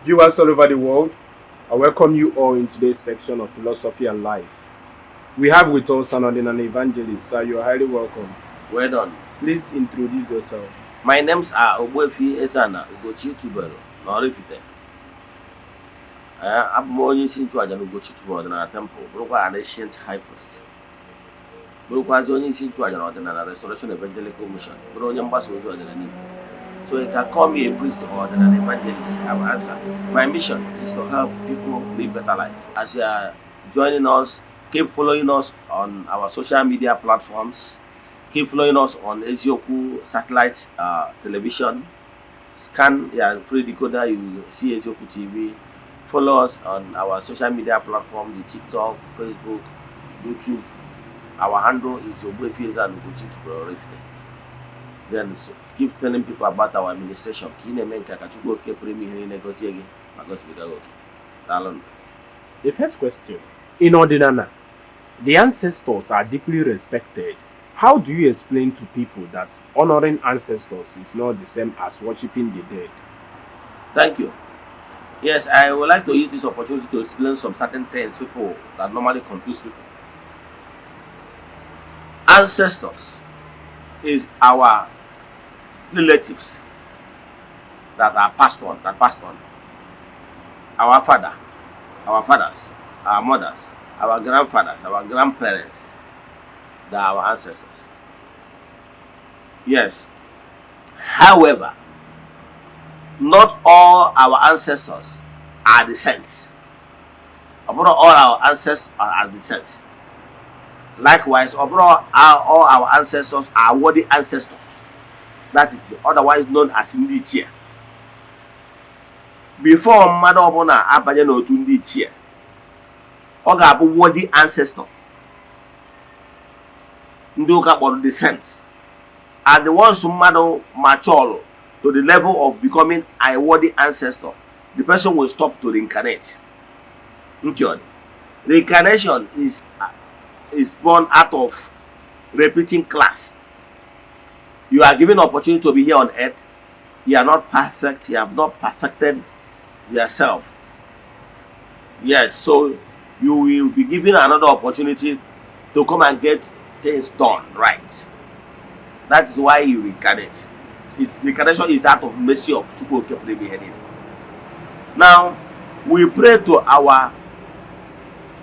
Viewers all over the world, I welcome you all in today's section of Philosophy and Life. We have with us an Odinani evangelist. Sir, you are highly welcome. Well done. Please introduce yourself. My names are Ogbuefi Eze-Ana Ugochi Tubelu na Oraifite. Abụ m onye isi nchụaja na Ugochi Tubelu Ọdịnala Temple, bụrụkwa an ancient high priest, bụrụkwazị onye isi nchụaja na Ọdịnala Restoration Evangelical Mission, bụrụ onye mgbasa ozi ọdịnala Igbo. So you can call me a priest or an evangelist. I will answer. My mission is to help people live better life. As you are joining us, keep following us on our social media platforms. Keep following us on Eziokwu satellite television. Scan your free decoder, you will see Eziokwu TV. Follow us on our social media platform, the TikTok, Facebook, YouTube. Our handle is Ogbuefi Eze-Ana Ugochi Tubelu Oraifite. Then so, keep telling people about our administration. Ka ị na-eme nke a, ka Chukwu Okike pụrụ ime ihe niile gọzie gị ma gọzibiga gị oke. Daalụ. The first question: In Odinana, the ancestors are deeply respected. How do you explain to people that honoring ancestors is not the same as worshiping the dead? Thank you. Yes, I would like to use this opportunity to explain some certain things people that normally confuse people. Ancestors is our relatives that are passed on, that passed on. Our father, our fathers, our mothers, our grandfathers, our grandparents, they are our ancestors. Yes. However, not all our ancestors are the saints. Ọ bụrụ all our ancestors are the saints. Likewise, ọ bụrụ all our ancestors are worthy ancestors. That is otherwise known as ndị ichie. Before mmadụ ọbụla abanye n'otu ndị ichie, ọ ga-abụ worthy ancestor. Ndị ụka kpọrọ the saints. And the ones mmadụ mature to the level of becoming a worthy ancestor, the person will stop to reincarnate. Nke ọ dị. Reincarnation is born out of repeating class. You are given opportunity to be here on earth. You are not perfect. You have not perfected yourself. Yes, so you will be given another opportunity to come and get things done right. That is why you reincarnate. It's reincarnation is out of mercy of Chukwu Okike pụrụ ime ihe niile. Now, we pray to our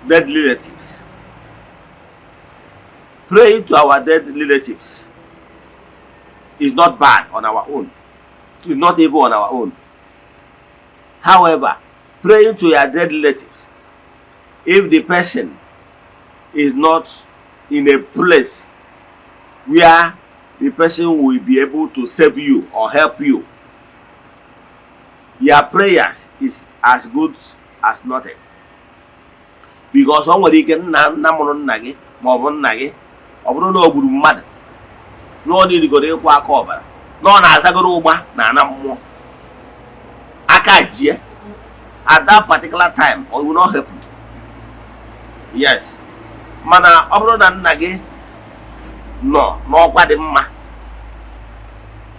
dead relatives. Praying to our dead relatives is not bad on our own. It's not evil on our own. However, praying to your dead relatives, if the person is not in a place where the person will be able to save you or help you, your prayers is as good as nothing. Because o nwere ike nna nna mụrụ nna gị ma ọ bụ nna gị, ọ bụrụ na o gburu mmadụ, na ọ nirigoro ịkwụ aka ọbara, na ọ na-azagoro ụgba na ana mmụọ aka jie, at that particular time it will not help you. Yes, mana ọ bụrụ na nna gị nọ n'ọkwa dị mma,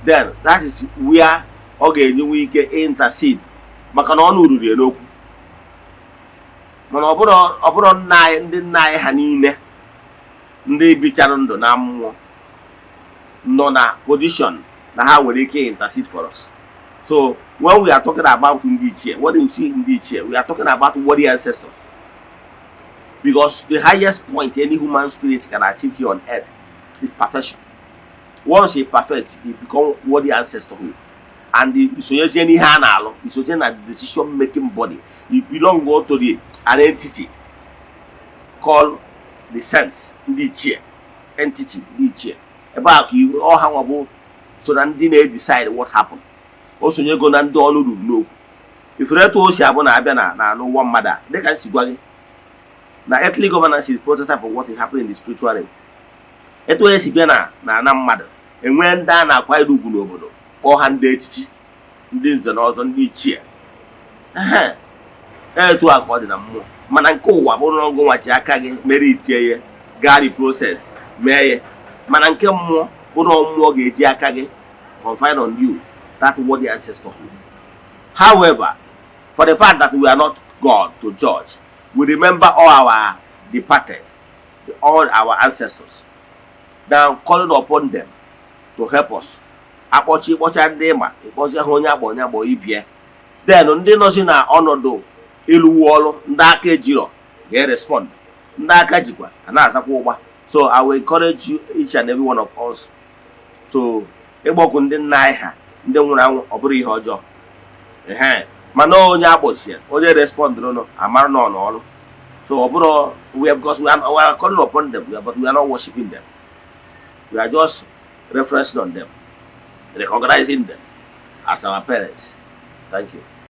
then that is where ọ ga-enyenwe ike intercede, maka na ọnụ ruru ya n'okwu. Mana ọ bụrụ nna anyị, ndị nna anyị ha niile ndị bichara ndụ na mmụọ nọ na position na ha nwere ike intercede for us. So when we are talking about ndị ichie, when you see ndị ichie, we are talking about worthy ancestors, because the highest point any human spirit can achieve here on earth is perfection. Once he perfect, he become worthy ancestorhood and isonyezie n'ihe a na-alụ, isonye na decision making body. You belong to the an entity called the saints, ndị ichie entity, ndị ichie ebe a ka ọha nwa bụ so na ndị na-decide what happened. O sonyego na ndị ọnụ ruru n'okwu. Ifere etu o si abụ na-abịa na n'ụwa mmadụ a, dịka m si gwa gị na earthly governance is prototype of what is happening in the spiritual realm, etu onye si bịa na ana mmadụ, enwee ndị a na-akwanyere ugwu n'obodo, kpọọ ha ndị echichi, ndị nze na ọzọ, ndị ichie. Ehe, etu a ka ọ dị na mmụọ. Mana nke ụwa bụrụ na ọgụ nwachi aka gị mere itie ya gaa the process mee ya. Mana nke mmụọ bụ na mmụọ ga-eji aka gị confide on you that worthy ancestorhood. However, For the fact that we are not God to judge, we remember all our departed, all our ancestors, now calling upon them to help us. Akpọchi ịkpọcha ndị ma ịkpọzi ha, onye akpọ, onye akpọ ibie. Then ndị nọzi na ọnọdụ ịlụwu ọrụ, ndị aka ejirọ ga-respond, ndị aka jikwa a na-azakwa ụgba. So I will encourage you, each and every one of us, to ịgbọkụ ndị nna anyị ha, ndị nwụrụ anwụ. Ọ bụrụ ihe ọjọọ ehe, mana onye akpọchie, onye respondụrụ, amara nọ n'ọrụ. So ọ bụrụ we are, because we are calling upon them, but we are not worshiping them. We are just referencing on them, recognizing them as our parents. Thank you.